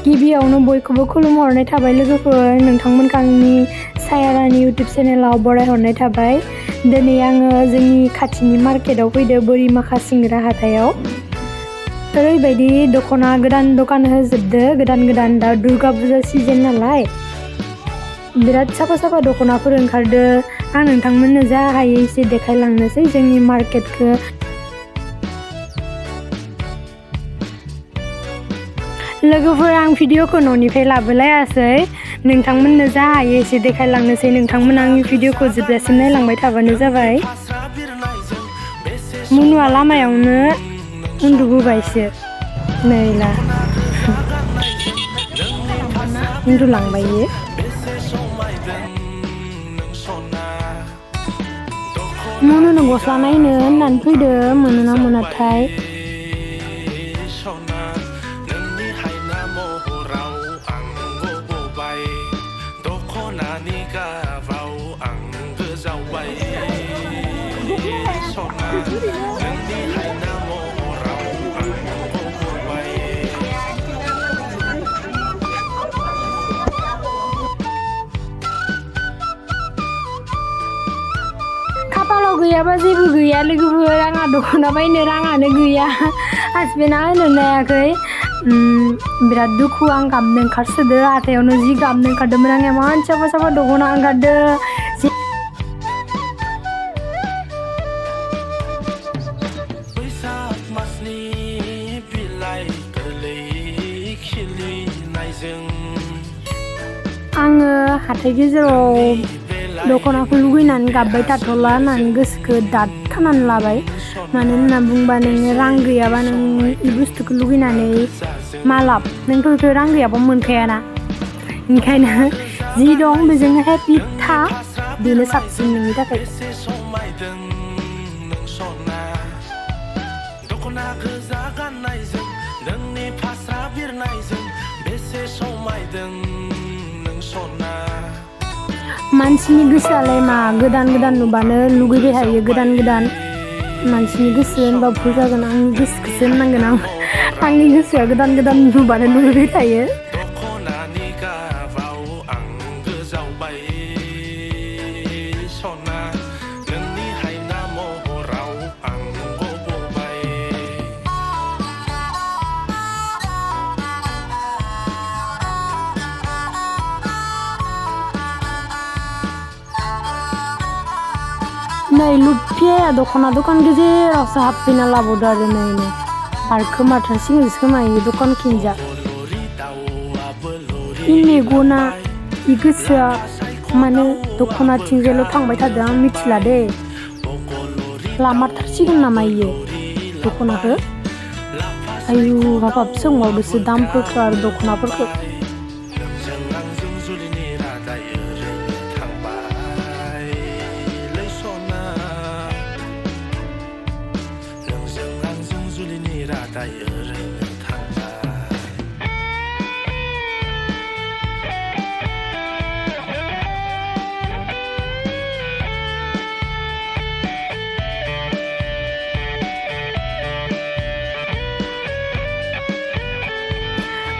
गिबियावनो बयखौबो खुलुमहरनाय थाबाय लोगोफोर नोंथांमोनखौ आंनि सायारानि इउटुब चेनेलाव बरायहरनाय थाबाय। दिनै आङो जोंनि खाथिनि मार्केटाव फैदो बोरिमाखा सिंग्रा हाथायाव। ओरैबायदि दख'ना गोदान दखान होजोबदो गोदान दा दुर्गा फुजा सिजन नालाय बिराद साफा दख'नाफोर ओंखारदो। आं नोंथांमोननो जा हायो एसे देखायलांनोसै जोंनि मार्केटखौ। लोगोफोर आं भिडिअखौ न'निफ्राय लाबोलायासै नोंथांमोननो जा हायो एसे देखायलांनोसै। नोंथांमोना आंनि भिडिअखौ जोबजासिम नायलांबाय थाबानो जाबाय। मुनुआ लामायावनो उन्दुबोबायसो नैला उन्दुलांबाय इयो। मुनुनो गस्ला नायनो होननानै फैदो मोनोना मोनाथाय। खाफालाव गैयाबा जेबो गैया लोगोफोर। आंहा दख'ना बायनो राङानो गैया। हासबेन्डआ होनो नायाखै। बिराद दुखु आं गाबनो ओंखारसोदो। हाथायावनो जि गाबनो ओंखारदोंमोन आं इमान साफा दख'ना ओंखारदो। आङो हाथाय गेजेराव दख'नाखौ लुगैनानै गाबबाय थाथ'ला होननानै गोसोखौ दाद खानानै लाबाय। मानो होनना बुंबा नोङो रां गैयाबा नों बे बुस्थुखौ लुगैनानै मा लाब। नोंथ' बेखौ रां गैयाबा मोनखायाना। ओंखायनो जि दं बेजोंनो हेपि था बेनो साबसिन नोंनि थाखाय। मानसिनि गोसोआलाय मा गोदान नुबानो लुगैबाय थायो गोदान। मानसिनि गोसो होनबा भुल जागोन। आंनि गोसोखौसो होननांगोन आं। आंनि गोसोआ गोदान नुबानो लुगैबाय थायो। नै लुफिया दख'ना दखान गेजेरावसो हाबफैना लाबोदो आरो नै आरो खोमाथारसिगोनसो खोमा इयो दखान खिनजा। इ मेगना इ गोसोआ माने दख'नाथिंजायल' थांबाय थादों आं मिथिला दे। लामारथारसिगोन नामा इयो दख'नाखौ। आयु हाबाब सोंबावदोसो दामफोरखौ आरो दख'नाफोरखौ।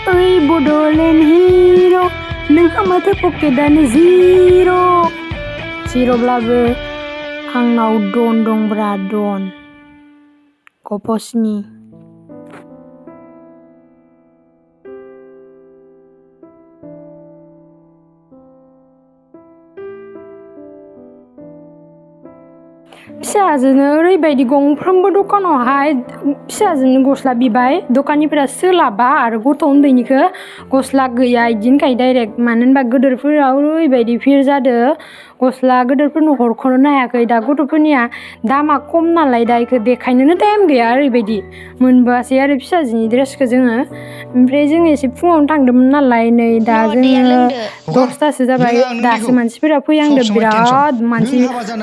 ओइ बड'लेण्ड हिर' नोंहा माथो पकेटानो जिर'ब्लाबो आंनाव दन दंब्रा दन गपसनि। फिसाजोनो ओरैबायदि गंफ्रोमबो दखानावहाय फिसाजोनो गस्ला बिबाय दखानिफोरा सोलाबा आरो गथ' उन्दैनिखौ गस्ला गैया इदि होनखायो डाइरेक्ट। मानो होनबा गोदोरफोरा ओरैबायदि भिर जादो गस्ला गोदोरफोरनो हरख'नो हायाखै। दा गथ'फोरनिया दामा खम नालाय दा इखौ देखायनोनो टाइम गैया ओरैबायदि मोनबोआसै आरो फिसाजोनि ड्रेसखौ जोङो। ओमफ्राय जों एसे फुङावनो थांदोंमोन नालाय नै दा जोङो 10थासो जाबाय दासो मानसिफोरा फैहांदो। बिराद मानसि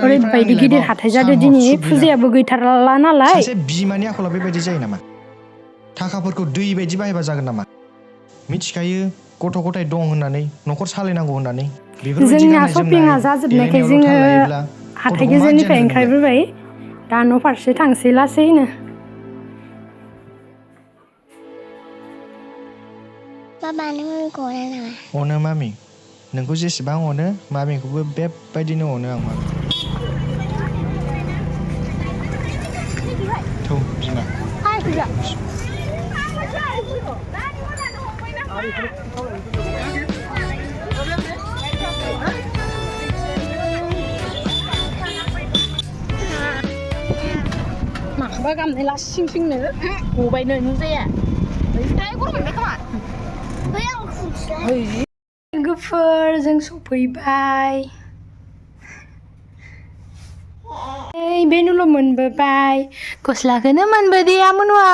ओरैबायदि गिदिर हाथाय जादों दिनै फुजायाबो गैथारला नालाय। सासे बिमानि आखला बेबायदि जायो नामा? थाखाफोरखौ दै बायदि बाहायबा जागोन नामा? मिथिखायो गथ' गथाय दं होननानै न'खर सालायनांगौ होननानै जोंना शपिंआ जाजोबनायखाय जोङो हाथाय गेजेरनिफ्राय ओंखारबोबाय। दा न' फारसे थांसै लासैनो। बाबा नों आंखौ अना नामा अनो मामि नोंखौ जेसेबां अनो मामिखौबो बेबायदिनो अनो आं मामि थौ बिमा माखौबा गामनाय लासिं सिंनो गबायनो नुजाया ओमफ्राय गरम मोनबाय खोमा बै आं खुन्थिया लोगोफोर जों सफैबाय बेनुल' मोनबोबाय गस्लाखौनो मोनबोदिया मोनवा